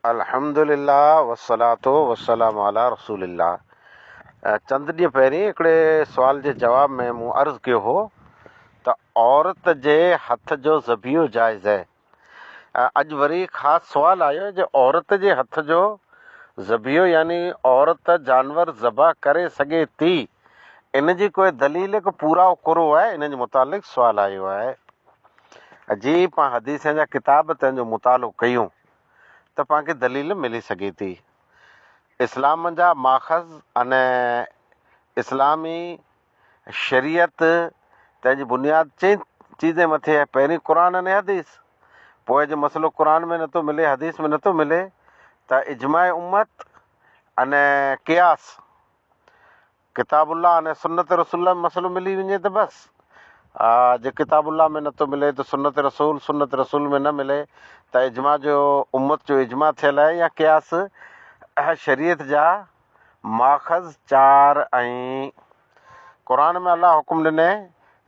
الحمدلله والصلوة والسلام علي رسول الله چند ڏينهن پهرين هڪڙي سوال جي جواب ۾ مون عرض ڪيو هو ته عورت جي هٿ جو ذبيحو جائز آهي. اڄ وري خاص سوال آيو جي عورت جي هٿ جو ذبيحو يعني عورت جانور ذبح ڪري سگهي ٿي ان جي ڪوئي دليل ڪو پورائو ڪرو آهي ان جي متعلق سوال آيو آهي. جي پان حديثن جا ڪتاب تنهن جو مطالعو ڪيون ته پان کي دليل ملي سگهي ٿي. اسلام جا ماخذ ۽ اسلامي شريعت تنهن جي بنياد چئن چيزين مٿي آهي، پهرين قرآن ۽ حديث، پوء جي مسئلو قرآن ۾ نٿو ملي حديث ۾ نٿو ملي ته اجماع امت ۽ قياس ڪتاب الله ۽ سنت رسول الله ۾ مسئلو ملي وڃي ته بس. جي ڪتاب الله ۾ نٿو ملي ته سنت رسول، سنت رسول ۾ نه ملي ته اجماع جو امت جو اجماع ٿيل آهي يا قياس شريعت جا ماخذ چار ۽ قرآن ۾ الله حڪم ڏني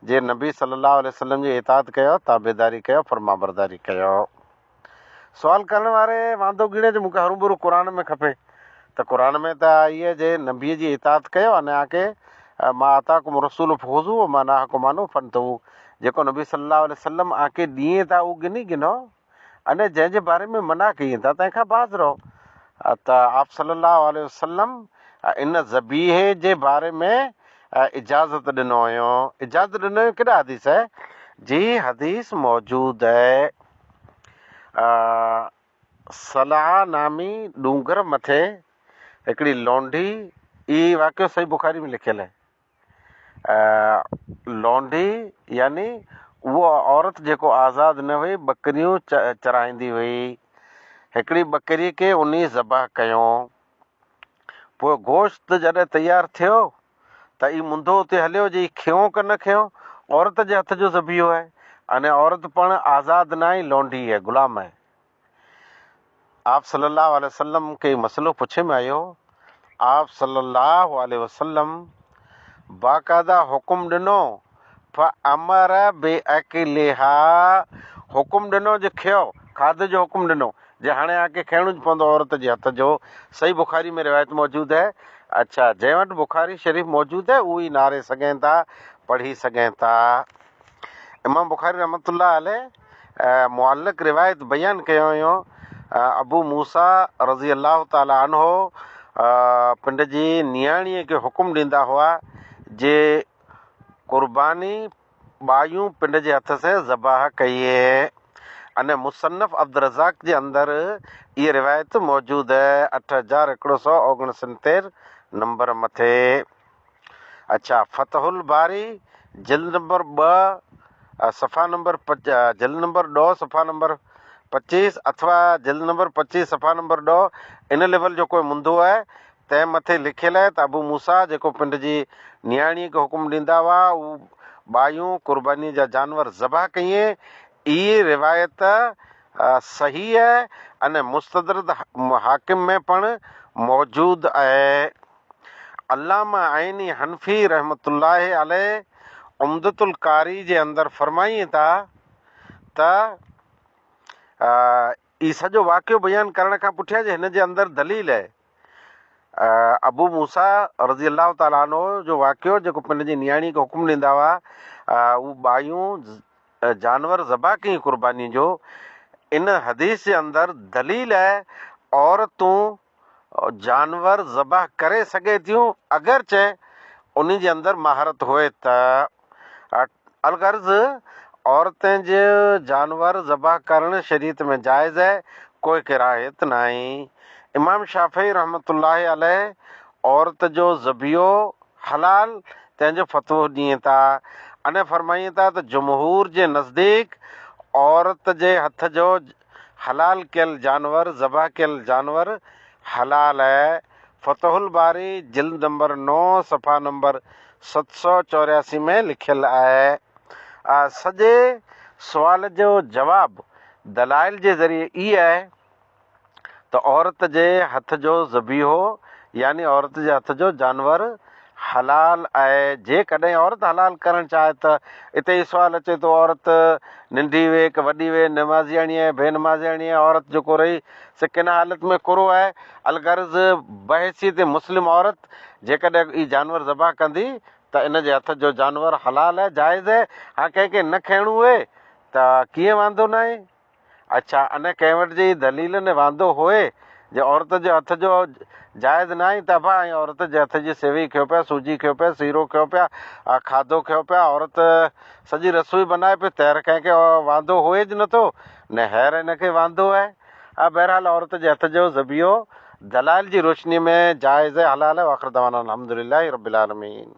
جي نبي صلي الله عليه وسلم جي اطاعت ڪيو تابعداري ڪيو فرمانبرداري ڪيو. سوال ڪرڻ واري واندو ڳڻي جو مون کي هروڀرو قرآن ۾ کپي ته قرآن ۾ ته آئي آهي جي نبيء جي اطاعت ڪيو ۽ آکي ما آتاڪم الرسول فخذوه وما نهاڪم عنه فانتهوا جيڪو نبي صلي الله عليه وسلم آکي ڏين ٿا اهو ڳني ڳنو ۽ جنهن جي باري ۾ منع ڪئي ٿا تنهن کان باز رهو ته آپ صلي الله عليه وسلم ان ذبيحي جي باري ۾ اجازت ڏنو هيو اجازت ڏنو هيو ڪيڏا حديث آهي جي حديث موجود آهي. صلعه نامي ڏونگر مٿي هڪڙي لونڍي، اي واقعو صحيح بخاري ۾ لکيل آهي، لونڍي يعني اها عورت جيڪو آزاد نه هئي، ٻڪريون چرائيندي هئي، هڪڙي ٻڪري کي انهي ذبح ڪيو، پوء گوشت جڏهن تيار ٿيو ته اي منڌو اتي هليو جي کيون ڪه نه کيون، عورت جي هٿ جو ذبيحو آهي ۽ عورت پڻ آزاد ناهي لونڍي آهي، غلام آهي. آپ صلي الله عليه وسلم کي مسئلو پڇي ۾ آيو، آپ صلي الله عليه وسلم باقاعده حڪم ڏنو فامر باڪلها حڪم ڏنو جي کيو، کاڌي جو حڪم ڏنو، جي هاڻي آکي کيڻو ئي پوندو عورت جي هٿ جو، صحيح بخاري ۾ روايت موجود هي. اڇا جنهن وٽ بخاري شريف موجود هي اهو ئي ناري سگهين ٿا، پڙهي سگهين ٿا. امام بخاري رحمة الله عليه معلق روايت بيان ڪيو هيو ابو موسيٰ رضي الله تعالٰي عنه پنڊ جي نياڻيء کي حڪم ڏيندا هئا جي قرباني ٻايون پنڊ جي هٿ سين ذبح ڪئي. ان مصنف عبدالرزاق جي اندر ايء روايت موجود 8100 اوڳڻ ستير نمبر مٿي. اڇا فتح الباري جلد نمبر 2 صفحه نمبر جلد نمبر 10 صفحه نمبر 25 اٿوا جلد نمبر 25 صفحه نمبر 10 ان ليول جو ڪوئي منڌو آهي تنهن مٿي لکيل آهي ته ابو موسيٰ جيڪو پنڊ جي نياڻيء کي حڪم ڏيندا هئا، هو ٻايون قربانيء جا جانور ذبح ڪيئين. اي روايت صحيح آهي ۽ مستدرڪ حاڪم ۾ پڻ موجود آهي. علامه عيني حنفي رحمة الله عليه عمدة القاري جي اندر فرمائين ٿا ته. هي سڄو واقعو بيان ڪرڻ کان پٺيان جي هن جي اندر دليل آهي. ابو موسيٰ رضي الله تعالٰي عنه جو واقعو جيڪو پنهنجي نياڻي کي حڪم ڏيندا هئا هو ٻايون جانور ذبح ڪيائين قرباني جو ان حديث جي اندر دليل آهي عورتون جانور ذبح ڪري سگهي ٿيون اگرچه انهي جي اندر مهارت هئي ته الغرض عورتين جي جانور ذبح ڪرڻ شريعت ۾ جائز آهي ڪوئي ڪراهيت ناهي. امام شافعي رحمة الله عليه عورت جو ذبيحو حلال تنهن جو فتوو ڏين ٿا ۽ فرمائين ٿا ته جمهور جي نزديڪ عورت جي هٿ جو حلال ڪيل جانور، ذبح ڪيل جانور، حلال آهي. فتح الباري جلد نمبر 9 صفحه نمبر 784 ۾ لکيل آهي. سڄي سوال جو جواب دلائل جي ذريعي اي آهي ته عورت جي هٿ جو ذبيحو يعني عورت جي هٿ جو جانور حلال آهي جيڪڏهن عورت حلال ڪرڻ چاهي ته اتي هي سوال اچي ٿو عورت ننڍي هئي ڪه وڏي هئي نمازياڻي آهي بي نمازياڻي آهي عورت جيڪو رهي سي ڪن حالت ۾ ڪرو آهي الغرض بحيثيت مسلم عورت جيڪڏهن هي جانور ذبح ڪندي ته ان جي هٿ جو جانور حلال آهي جائز آهي ها ڪنهن کي نه کيڻو هئي ته ڪيئن واندو ناهي اڇا ان ڪنهن وٽ جي دليل نه واندو هئي جي عورت جي هٿ جو جائز ناهي ته ابا ۽ عورت جي هٿ جي سيوئي کيو پيا سوجي کيو پيا سيرو کيو پيا کاڌو کيو پيا عورت سڄي رسوئي بنائي پئي تهر ڪنهن کي واندو هئيج نٿو نه هير هن کي واندو آهي ها بهرحال عورت جي هٿ جو ذبيحو دلائل جي روشني ۾ جائز حلال آهي واخر دعوانا الحمدلله رب العالمين.